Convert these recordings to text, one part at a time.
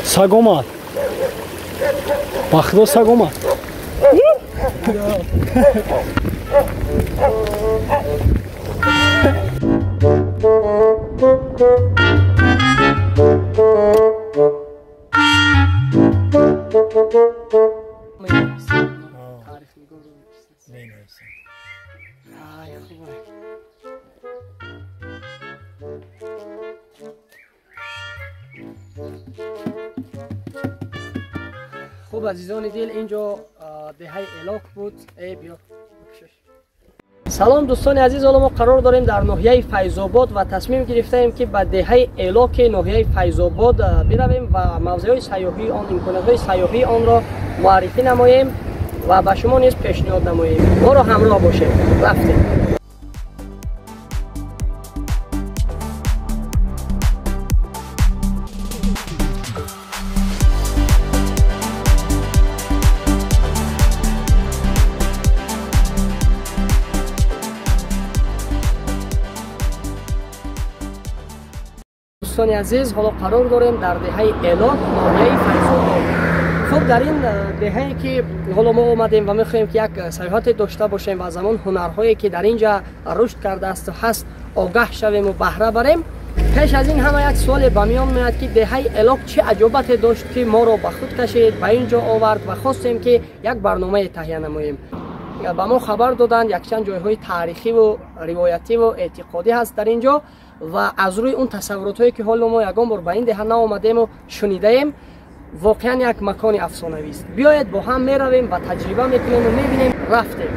Саг омад. Ба худо саг омад. Хуб, азизони дил, инҷо деҳаи Элок буд. Эй, биё. Салом, дӯстони азиз, ҳоло мо қарор дорем дар ноҳияи Файзобод ва тасмим гирифтаем, ки ба деҳаи Элоки ноҳияи Файзобод биравем ва мавзеъҳои сайёҳии он, имкониятҳои сайёҳии онро муаррифӣ намоем ва ба шумо низ пешниҳод намоем. Моро ҳамроҳ бошед. Рафтем. Дӯстони азиз, ҳоло қарор дорем дар деҳаи Элок ноҳияи Файзобод. Хуб, дар ин деҳае ки ҳоло мо омадем ва мехоҳем, ки як сайёҳате дошта бошем ва аз ҳамон ҳунарҳое ки дар ин ҷа рушд кардаасту ҳаст огаҳ шавему баҳра барем. Пеш аз ин ҳама як суоле ба миён меояд, ки деҳаи Элок чӣ аҷобате дошт, ки моро ба худ кашид, ба ин ҷо овард ва хостем, ки як барномае таҳия намоем. Ба мо хабар доданд, якчанд ҷойҳои таърихиву ривоятиву эътиқодӣ ҳаст дар ин ҷо ва аз рӯи он тасаввуротҳое ки ҳоло мо ягон бор ба ин деҳа наомадему шунидаем, воқеан як макони афсонавист. Биёед, бо ҳам меравем ва таҷриба мекунему мебинем. Рафтем.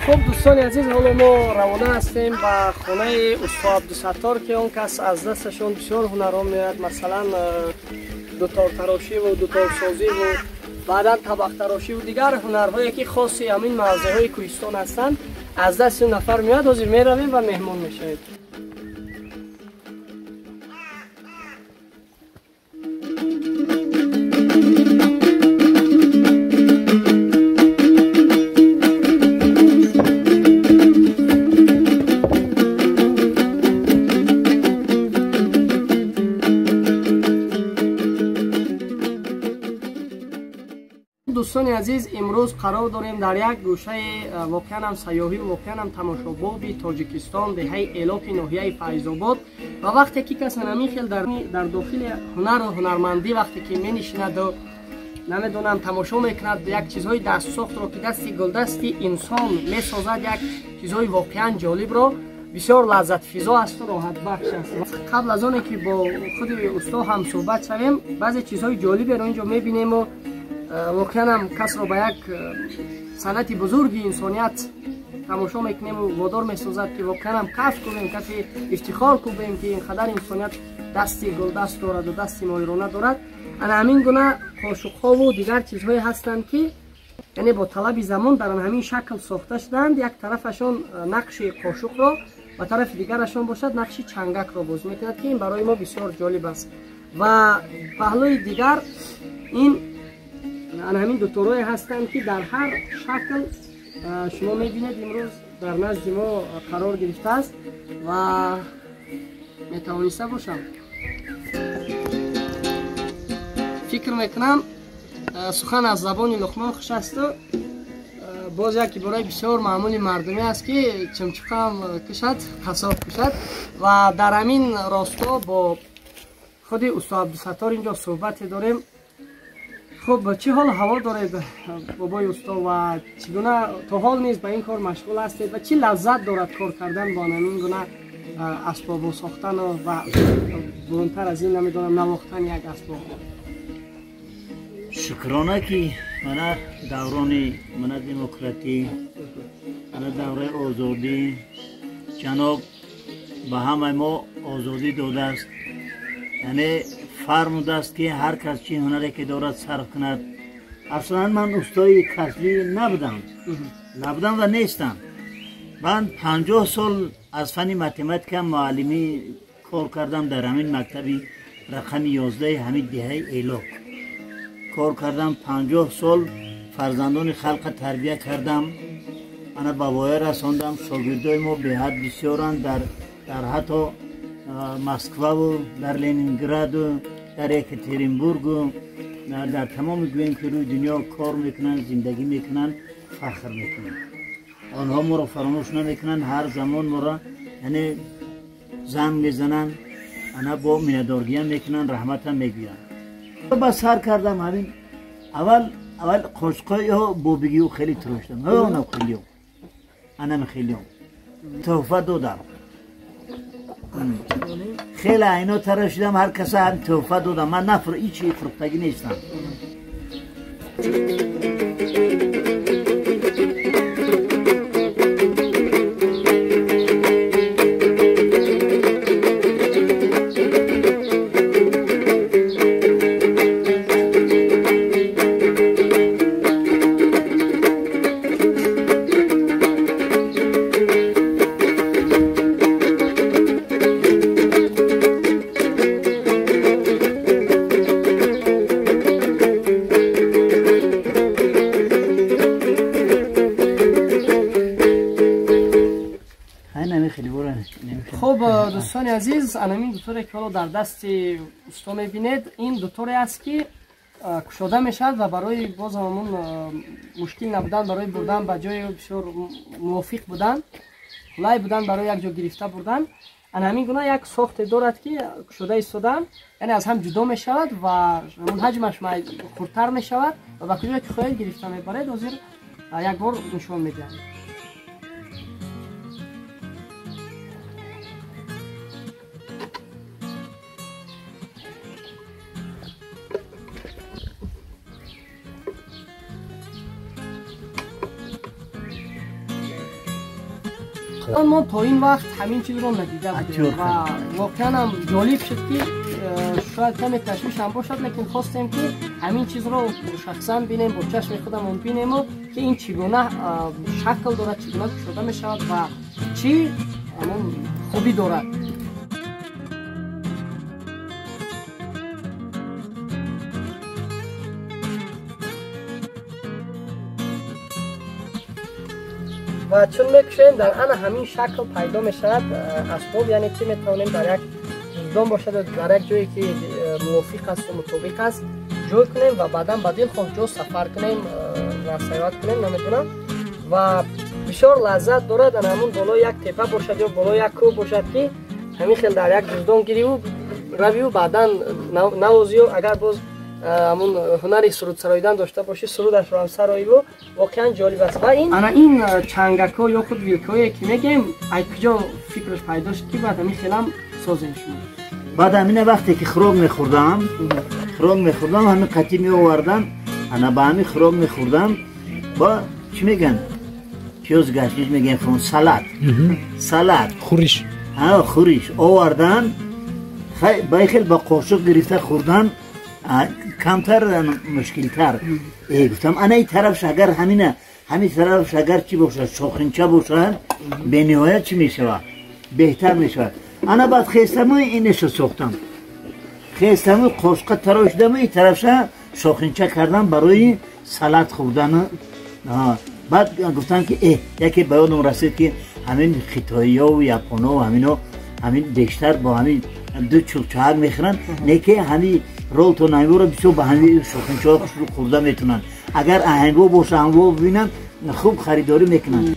Хуб, дӯстони азиз, ҳоло мо равона ҳастем ба хонаи усто Абдусаттор, ки он кас аз дасташон бисёр ҳунарҳо меояд, масалан, дутортарошиву дуторсозиву баъдан табақтарошиву дигар ҳунарҳое, ки хоси ҳамин мавзеъҳои кӯҳистон ҳастанд, аз дасти он нафар меояд. Ҳозир меравем ва меҳмон мешавем. Дӯстони азиз, имрӯз қарор дорем дар як гӯшаи воқеан ҳам сайёҳӣ, воқеан ҳам тамошобоби Тоҷикистон, деҳаи Элоки ноҳияи Файзобод. Ва вақте ки кас ҳамин хел дар дохили ҳунару ҳунармандӣ вақте ки менишинаду, намедонам, тамошо мекунад як чизҳои дастсохтро, ки дасти гулдасти инсон месозад, як чизҳои воқеан ҷолибро, бисёр лаззатфизо асту роҳатбахш аст. Қабл аз оне ки бо худи усто ҳам суҳбат шавем, баъзе чизҳои ҷолиберо инҷо мебинему воқеан ҳам касро ба як санъати бузурги инсоният тамошо мекунему водор месозад, ки воқеан ҳам каф кунем, кафи ифтихор кунем, ки ин қадар инсоният дасти гулдаст дораду дасти моҳирона дорад. Ана ҳамин гуна қошуқҳову дигар чизҳое ҳастанд, ки яъне бо талаби замон дар ҳамин шакл сохта шуданд. Як тарафашон нақши қошуқро ва тарафи дигарашон бошад нақши чангакро боз мекунад, ки ин барои мо бисёр ҷолиб аст. Ва паҳлӯи дигар ин ана ҳамин дуторое ҳастанд, ки дар ҳар шакл шумо мебинед, имрӯз дар назди мо қарор гирифтааст ва метавониста бошам, фикр мекунам, сухан аз забони Луқмон хуш асту боз як ибораи бисёр маъмули мардумӣ аст, ки чимчиқам кушад, қассоб кушад. Ва дар ҳамин росто бо худи усто Абдусаттор инҷо суҳбате дорем. Хуб, чӣ ҳол ҳаво доред, бобои усто, ва чӣ гуна то ҳол низ ба ин кор машғул ҳастед ва чӣ лаззат дорад кор кардан бо ҳамин гуна асбобо сохтану ва бурунтар аз ин, намедонам, навохтани як асбоб? Шукрона, ки мана даврони мана демократӣ, мана давраи озодӣ, ҷаноб ба ҳамаи мо озодӣ додааст. Яъне фармудааст, ки ҳар кас чӣ ҳунаре ки дорад сарф кунад. Аслан ман устои касбӣ набудам ва нестам. Ман 50 сол аз фанни математика муаллимӣ кор кардам дар ҳамин мактаби рақами 11 ҳамин деҳаи Элок кор кардам. 50 сол фарзандони халқа тарбия кардам, ана ба воя расондам. Шогирдои мо беҳад бисёранд, дар ҳатто Москваву дар Ленинграду дар Екатеринбургу дар тамоми гӯем ки рӯи дунё кор мекунанд, зиндагӣ мекунанд, фахр мекунанд. Онҳо моро фаромӯш намекунанд, ҳар замон моро яъне занг мезананд, ана бо миннатдоргиам мекунанд, раҳматам мегӯянд. Ба сар кардам ҳамин аввал қошқоиҳо бобигиҳо хеле туроштам, ҳонам хелиё, анам хелиё туҳфа додам, хеле айно тарошидам, ҳар каса ҳам туҳфа додам. Ман нафр ҳичи фурӯхтагӣ нестам. Хуб, дӯстони азиз, анамин дуторе ки ҳоло дар дасти усто мебинед, ин дуторе аст ки кушода мешавад ва барои боз ҳамон мушкил набудан, барои бурдан ба ҷои бисёр мувофиқ будан, қулай будан барои як ҷо гирифта бурдан, ана ҳамин гуна як сохте дорад ки кушода истодан, яъне аз ҳам ҷудо мешавад ва ҳамон ҳаҷмаш хурдтар мешавад ва ба куҷое ки хоҳед гирифта мебаред. Ҳозир як бор нишон медиҳам. Мо то ин вақт ҳамин чизро надида будем ва воқеан ҳам ҷолиб шуд, ки шояд каме ташвиш ҳам бошад, лекин хостем ки ҳамин чизро шахсан бинем, бо чашми худамон бинему ки ин чӣ гуна шакл дорад, чӣ гуна кушода мешавад ва чӣ ҳамон хубӣ дорад. Ва чун мекушоем, дар ана ҳамин шакл пайдо мешавад асбоб, яъне ки метавонем дар як ҷуздон бошад, дар як ҷое ки мувофиқ асту мутобиқ аст ҷой кунем ва баъдан ба дилхоҳ ҷо сафар кунем ва сайёҳат кунем, намедонам. Ва бисёр лаззат дорад ана ҳамун болои як тепа бошад ё болои як кӯҳ бошад, ки ҳамин хел дар як ҷуздон гириву равиву баъдан навозию, агар боз ҳамун ҳунари сурудсароидан дошта бошӣ, сурудашро ҳам сароиву воқеан ҷолиб аст. Ва ин ана ин чангакҳо ё худ вилкҳое ки мегӯем, ай куҷо фикраш пайдо шуд ки баъд ҳамин хелам созем шумо? Баъд ҳамина вақте ки хӯрок мехӯрдам, ҳамин қатӣ меовардам, ана ба ҳамин хӯрок мехӯрдам, ба чӣ мегӯянд, пиёз гашнич мегӯям, салат, салат, хӯриш, хӯриш овардан, ба хел ба қошуқ гирифта хӯрдан камтар мушкилтар. Гуфтам ана ин тарафш агар ҳамина ҳамин тарафш агар чӣ бошад, шохинча бошад, бениҳоят чӣ мешавад, беҳтар мешавад. Ана баъд хестаму инеша сохтам, хестаму қошуқа тарошидаму ин тарафша шохинча кардам барои салат хӯрдану. Баъд гуфтам ки яке ба ёдам расид ки ҳамин хитоиёву японову ҳамино ҳамин бештар бо ҳамин ду чулчаҳак мехӯранд, не ки ҳамин ролтон ҳаминро бисёр ба ҳамин шохинчаҳо хӯрда метавонанд. Агар ҳамво боша, ҳамво бибинанд, хуб харидорӣ мекунанд.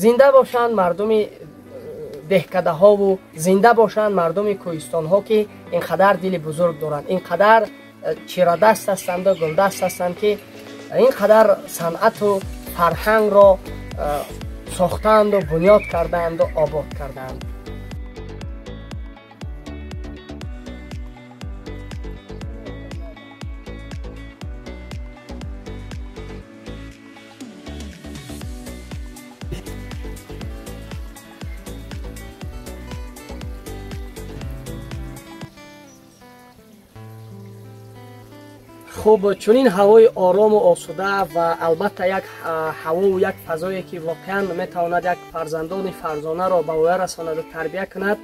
Зинда бошанд мардуми деҳкадаҳову зинда бошанд мардуми кӯҳистонҳо, ки ин қадар дили бузург доранд, ин қадар чирадаст ҳастанду гулдаст ҳастанд, ки ин қадар санъату фарҳангро сохтаанду бунёд кардаанду обод кардаанд. Хуб, чунин ҳавои орому осуда ва албатта як ҳавову як фазое, ки воқеан метавонад як фарзандони фарзонаро ба воя расонаду тарбия кунад,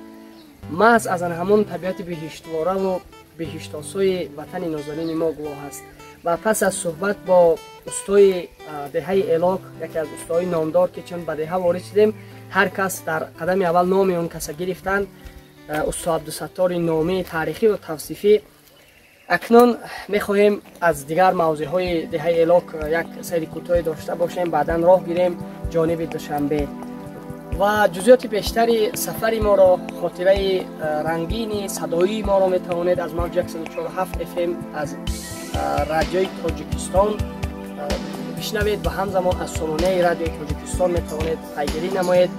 маҳз аз ҳамон табиати биҳиштвораву биҳиштосои ватани нозанини мо гувоҳ аст. Ва пас аз суҳбат бо устои деҳаи Элок, яке аз устои номдор, ки чун ба деҳа ворид шудем, ҳар кас дар қадами аввал номи он каса гирифтанд, усто Абдусаттори номии таърихӣ ва тавсифӣ. Акнун мехоҳем аз дигар мавзеъҳои деҳаи Элок як сайри кӯтоҳе дошта бошем, баъдан роҳ гирем ҷониби Душанбе ва ҷузъиёти бештари сафари моро, хотираи рангини садоии моро метавонед аз мавҷи 147 FM аз радиои Тоҷикистон бишнавед ва ҳамзамон аз сомонаи радиои Тоҷикистон метавонед пайгирӣ намоед.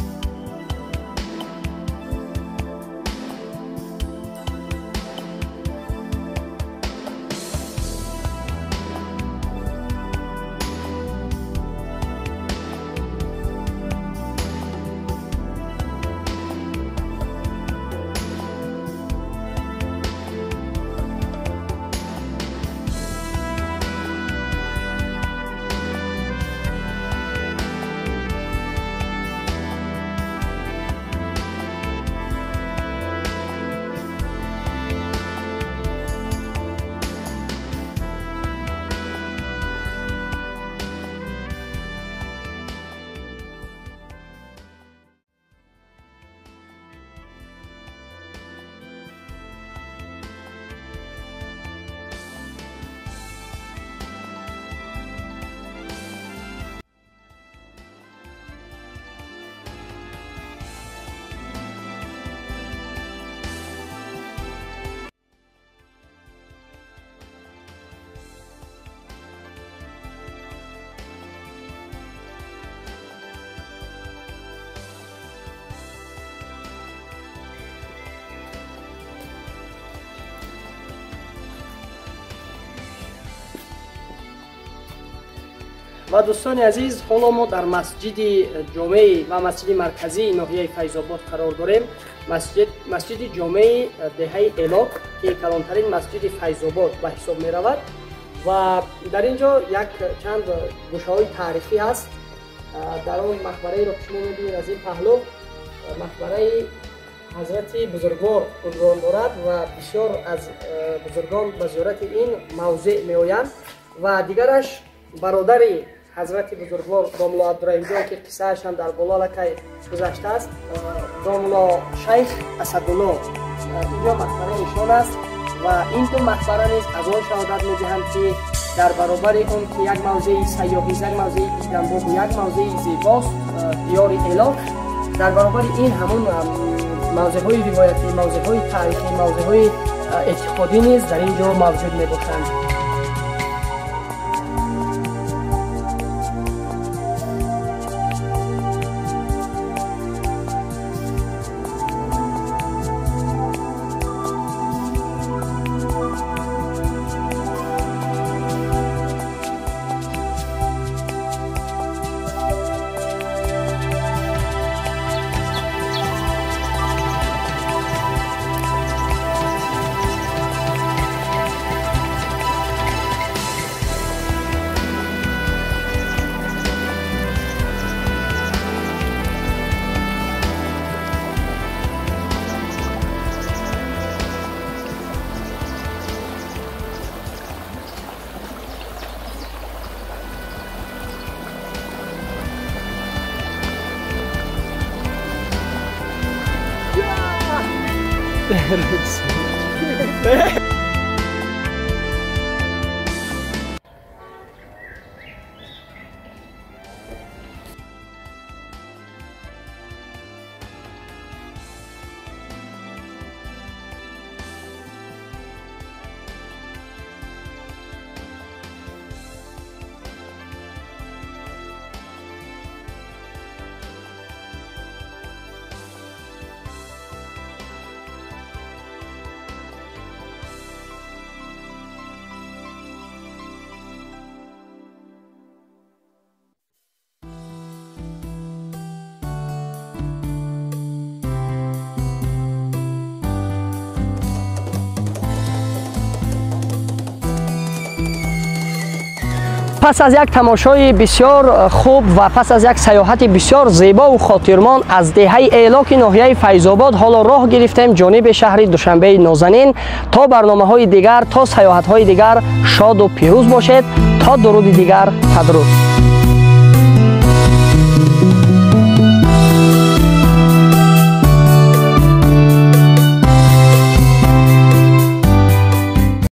Ва дӯстони азиз, ҳоло мо дар масҷиди ҷомеи ва масҷиди марказии ноҳияи Файзобод қарор дорем. Масҷиди ҷомеи деҳаи Элок, ки калонтарин масҷиди Файзобод ба ҳисоб меравад ва дар ин ҷо як чанд гӯшаҳои таърихӣ ҳаст. Дар он мақбараеро ки шумо мебинед аз ин паҳлӯ, мақбараи ҳазрати бузургвор унвон дорад ва бисёр аз бузургон ба зиёрати ин мавзеъ меоянд. Ва дигараш бародари ҳазрати бузургвор домло Абдураҳимҷон, ки қиссааш ҳам дар боло аллакай гузаштааст, домло Шайх Асадулло. Инҷо мақбараи эшон аст ва ин ду мақбара низ аз он шаҳодат медиҳанд, ки дар баробари он ки як мавзеи сайёҳист, як мавзеи диданбобу як мавзеи зебост диёри Элок, дар баробари ин ҳамон мавзеъҳои ривоятӣ, мавзеъҳои таърихӣ, мавзеъҳои эътиқодӣ низ дар ин ҷо мавҷуд мебошанд. Пас аз як тамошои бисёр хуб ва пас аз як саёҳати бисёр зебову хотирмон аз деҳаи Элоки ноҳияи Файзобод ҳоло роҳ гирифтем ҷониби шаҳри Душанбеи нозанин. То барномаҳои дигар, то саёҳатҳои дигар шоду пирӯз бошед. То дуруди дигар, падруд.